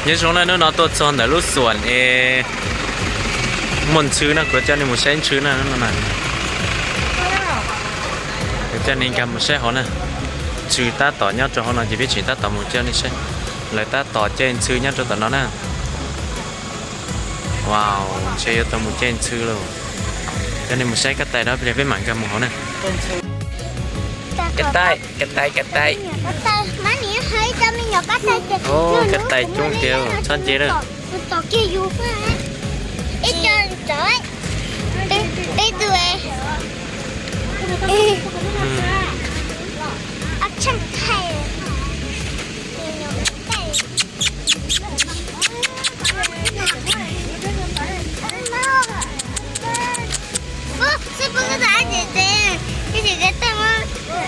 Nyob zoo na, hnub no tuaj txog ntawm lub xuam es muaj ntxhw na, kuv coj nej mus saib ntxhw na. Kuv coj nej nkag mus saib hauv na. Ntxhw tab tom nyob rau hauv no ces peb tseem tab tom mus coj nej saib. Lawv tab tom caij ntxhw nyob rau tom no na. Wow, ntshe yuav tau mus caij ntxhw lauj. Coj nej mus saib kab tais dab peb mam nkag mus hauv na. Kab tais, kab tais, kab tais. Kab tais coob tiag, txhob nce lawm.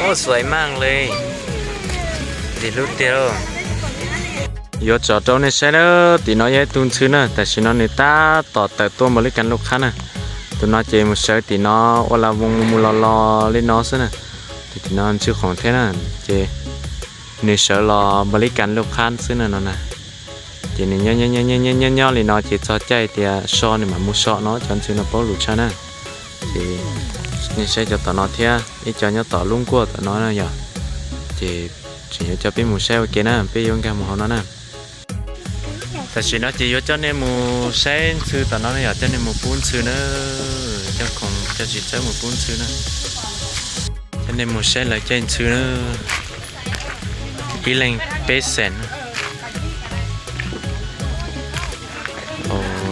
Ua xuav maj li, ntxim hlub tiag lauj. Yuav tso rau nej saib na, tim no yog ib tug ntxhw na, tam sim no nws tab tom tawm tuaj npaum li kas lub qhab na. Tus no ces mus sawv tim no ua la voos mus los los li no xwb na. Tim no ntxhw khoom thiab na, ces nws sawv los npaum li kas lub qhab xwb na no na. Ces nws nyob nyob nyob li no ces txog caij tias so nws mam mus so no, cov ntxhw no paub lus tshaj na. Ces nej saib cov tom no thiab ib co nyob tom lub nkuaj tom no na yog. Ces tseem yuav coj peb mus saib ua ke na, peb yuav nkag mus hauv no na. Tam sim no ces yuav coj nej mus saib ntxhw tom no na yog, coj nej mus pub ntxhw na. Coj khoom coj tsis txawb mus pub ntxhw na. Coj nej mus saib lawv caij ntxhw na. Ib leeg peb xees.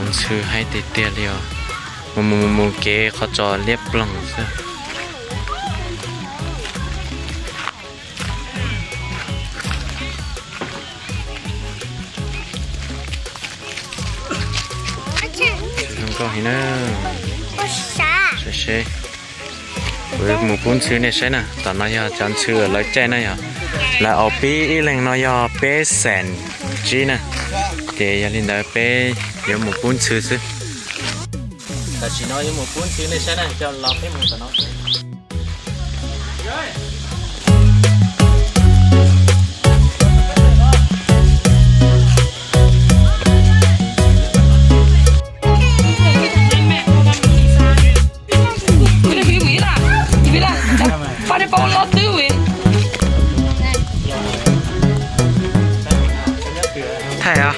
Ntxhw haib tiag tiag li os. Mus mus mus mus kev qhov tso liab ploog xwb. Zoo nkauj heev na. Seb seb, kuv mus pub ntxhw nej saib na. Tom no yog cov ntxhw lawv caij na yog, lawv auv pib ib leeg no yog peb xees tsib na. Ces yog li ntawd peb yuav mus pub ntxhw xwb. Tam sim no yuav mus pub ntxhw nej saib na, coj los peb mus tom no. Thaij os.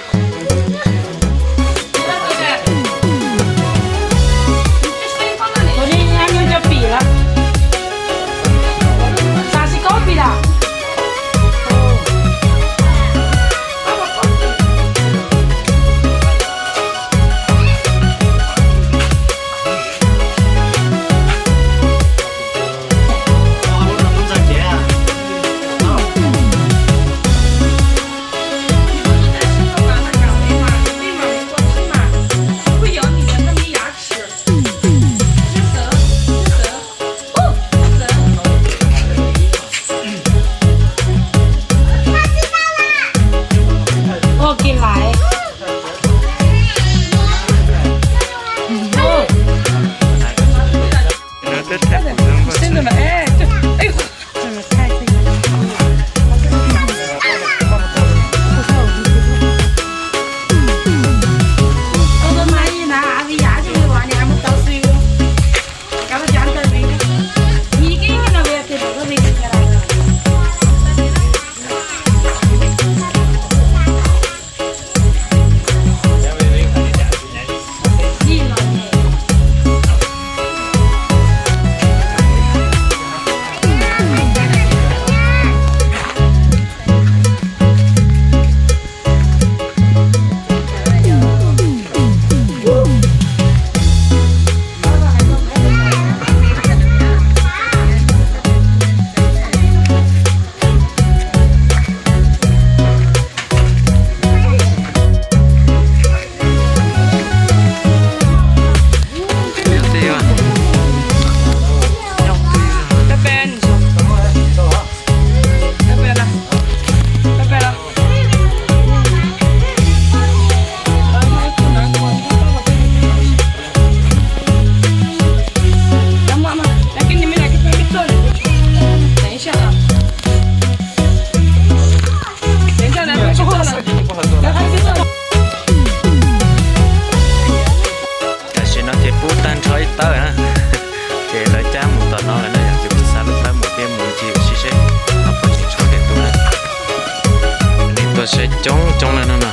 Saib coob coob na no no,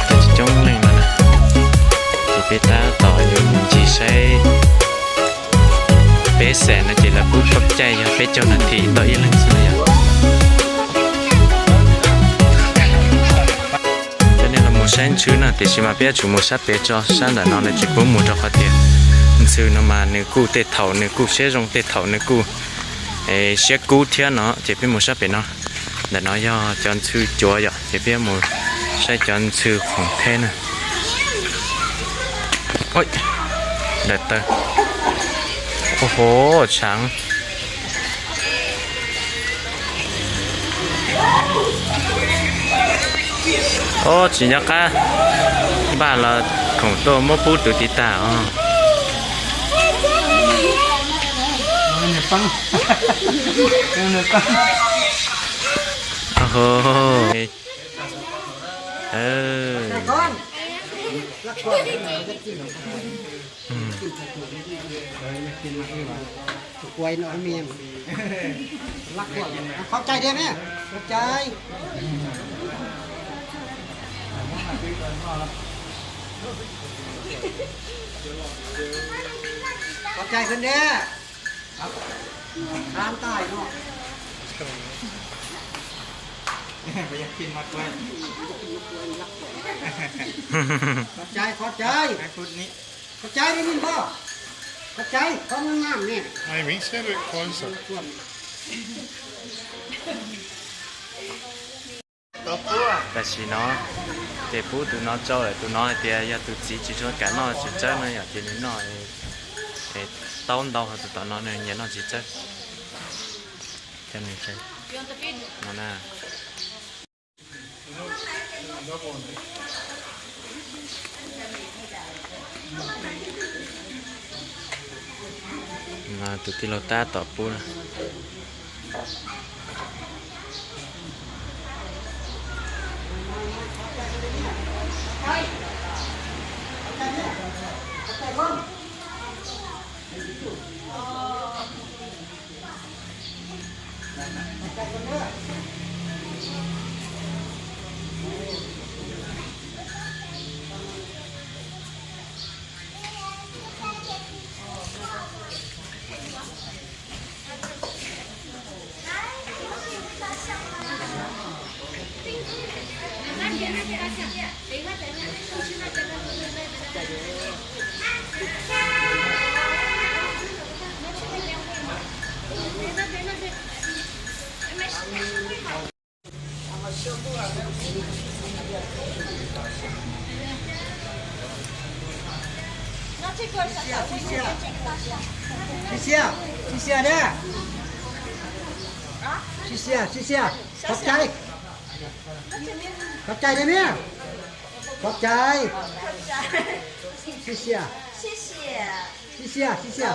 coob coob leej no na. Ces peb tab tom yuav mus ncig saib peb xeem no ces lawv pub pab caij yog peb caug nas this tau ib leeg xwb no yom. Cov nej los mus saib ntxhw na, tiam sis mas peb yuav tsum mus sab pem tso, sab ntawm no nws tsis pub mus rau qhov tias ntxhw no mas nws kuj tej thaum nws kuj siab zoo, tej thaum nws kuj siab kub thiab no, ces peb mus sab pem no. Ntawm no yog cov ntxhw cuav yom, ces peb mus saib cov ntxhw khoom theb na. Daim taw. Ua ho, tshav. Ob, tsis nco qab npaj los khoom tuaj muab pub tus tiv tag os. Qhov cai diam ne, qhov cai. Qhov cai kawg diam. Khab ntais no. Qhov cai, qhov cai. Qhov cai li npog. Qhov cai, qhov nyuam ne. Tam sim no ces pub tus no tsau lawm, tus no hais tias yog tus txiv tsis tshua kam noj txiv tsawb no yom, ces nws noj taub ntau, ho tus tom no nws nyiam noj txiv tsawb. Cov nws tsawb no na. Tus tij laug tab tom pub na. Sib xia, sib xia thiab. Sib xia, sib xia. Qhov cai. Qhov cai thiab ne. Qhov cai. Sib xia. Sib xia, sib xia. Sib xia.